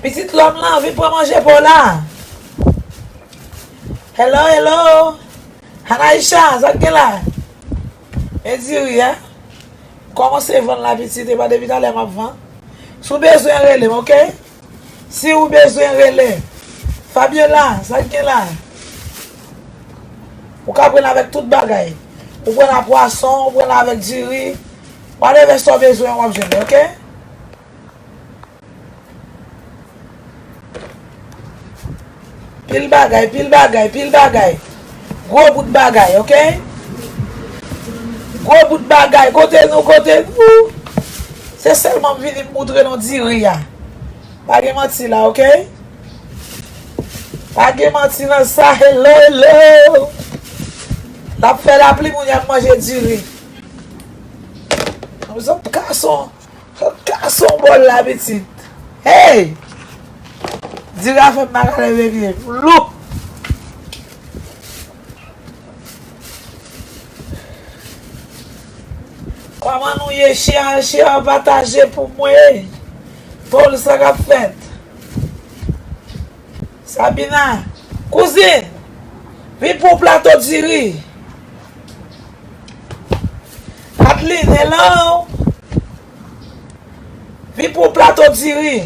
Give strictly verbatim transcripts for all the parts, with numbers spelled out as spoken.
Pitit lòm lan, vin pran manje pa w la. Hello, hello. Anaïcha, sa k gen la? E diri a? Kòmanse vann la pitit, e pa depi talè m ap vann. Si w bezwen, rele m, oke? Si w bezwen, rele. Fabiola, sa k gen la? Ou ka pran avèk tout bagay. Ou pran la pwason, ou pran avèk diri. Whatever sa w bezwen, w ap jwenn li, oke? Pil bagay, pil bagay, pil bagay. Gwo bout bagay, oke? Gwo bout bagay. Kote nou, kote nou? Se sèlman m vini m moutre nou diri a. Pa gen manti la, oke? Pa gen manti nan sa. Hello, hello. L ap fè lapli, moun y ap manje diri. Zòt gason. Zòt gason bòl la, pitit. Hey! Diri a fè m pa ka leve pye m. Lou! Kòman nou ye, share, share, pataje pou mwen. Paul, sa k ap fèt? Sabina, kouzin, vin pou plato diri. Kathleen, hello. Vin pou plato diri.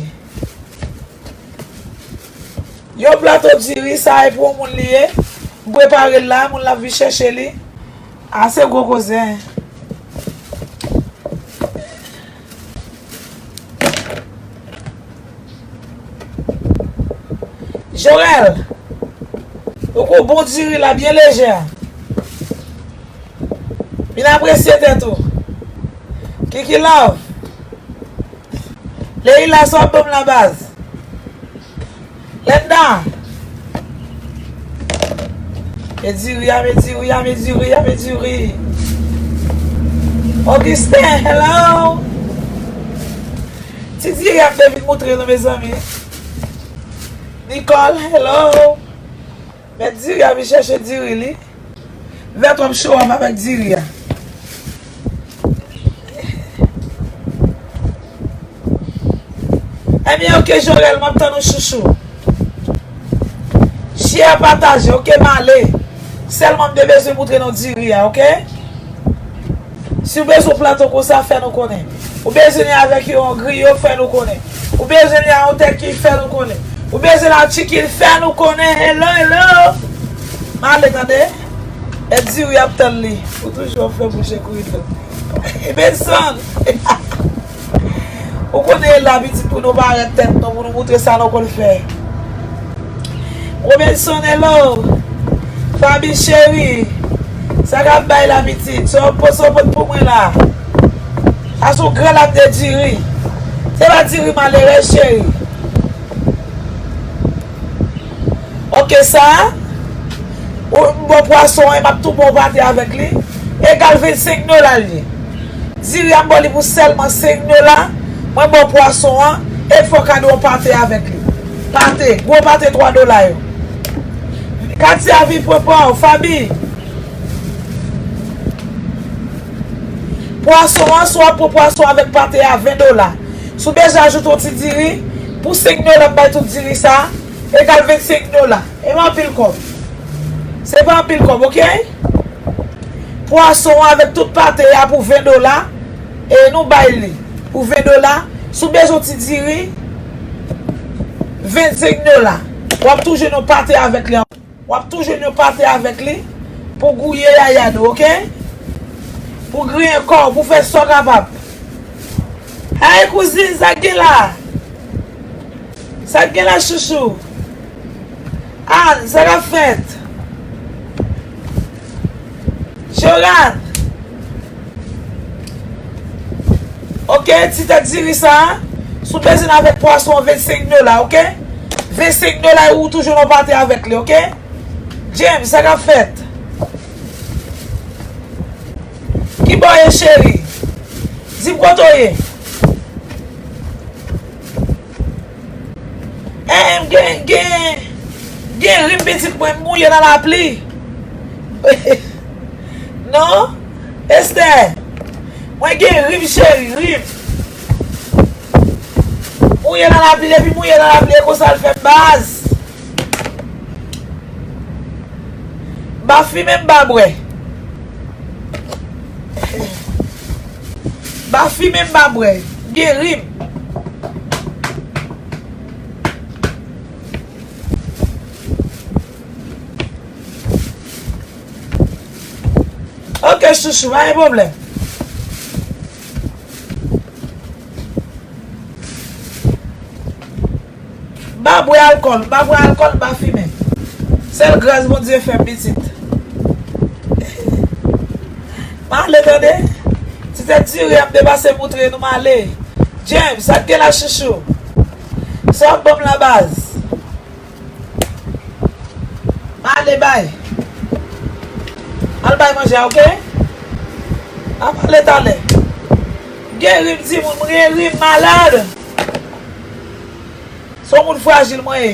Yon plato diri, sa e pou yon moun li ye. M prepare l la, moun la vin chèche li. A, se gwo koze. Jorel, ou gon bon diri la, byen lejè. Vin apresye tèt ou. Kiki Love. Leila, sa w ap ban m la, baz? Lenda. E diri a, e diri a, e diri a, e diri. Augustin, hello. Ti diri a m te vin moutre nou, mezanmi. Nicole, hello. Mèt diri a vin chèche diri li. Vèt w ap show off avèk diri a. Ebyen, oke, Jorel, m ap tann ou, chouchou. Share, pataje, oke, m ale. Sèlman m te bezwen moutre nou diri a, oke? Si w bezwen plato konsa, fè nou konnen. Ou bezwen li avèk yon griyo, fè nou konnen. Ou bezwen li a yon tèt ki, fè nou konnen. Ou bezwen la chicken, fè nou konnen. Hello, hello. M ale, tande. E diri ap tann li. Ou toujou ap fè bouche kouri tann. Benson. Ou konnen la pitit pou nou parèt tèt nou, pou nou moutre sa nou konn fè. Robinson, hello. Fabi cheri, sa k ap bay la pitit? Sa w pote, sa w pote pou mwen la? A sou gran lap de diri. Se pa diri malerèz, cheri. Oke, sa, ou, m ba w pwason an, e m ap tou ba w pate avèk li. Egal vennsenk dola l ye. Diri a m ba w li pou sèlman senk dola. Mwen ba w pwason an, e fò w ka dwe yon pate avèk li. Pate, gwo pate twa dola yo. Katia, vin pran pa w, Fabi. Pwason an, si w ap pran pwason avèk pate a, ven dola. Si w bezwen ajoute yon ti diri, pou senk dola, m bay tout diri sa, egal vennsenk dola. E pa anpil kòb. Se pa anpil kòb, oke? Pwason an avèk tout pate a pou ven dola, e nou bay li pou ven dola. Si w bezwen yon ti diri, vennsenk dola. W ap tou jwenn yon pate avèk li. W ap tou jwenn yon pate avèk li pou gouye yaya nou, oke? Pou griyen kò w, pou fè sa w kapab. Hey, kouzin, sa k gen la? Sa k gen la, chouchou? Ann, sa k ap fèt? Jorane. Oke, ti tèt diri sa a, si w bezwen l avèk pwason an, vennsenk dola, oke? Vennsenk dola, ou tou jwenn yon pate avèk li, oke? James, sa k ap fèt? Ki bò w ye, cheri? Di m kote w ye. Eh, m gen, gen, gen rim pitit mwen, m mouye nan lapli. Non, Esther, mwen gen rim, cheri, rim. M Mouye nan lapli, depi mouye nan lapli, e konsa l fè m baz. Ba fimen m ba bwè. Ba fimen m ba bwè. Geri m. Ok, chouchou, pa gen pwoblèm. Ba bwè alkòl, ba bwè alkòl, ba fimen. Sèl gras Bondye fè m pitit. M ale tande. Ti tèt diri ap depase moutre nou m ale. James, sa k gen la chouchou? Sa w ap ban m la baz? M ale bay. Al bay manje a, ok? Ap pale talè. Geri m timoun, m geri m malad. Se yon moun frajil mwen ye.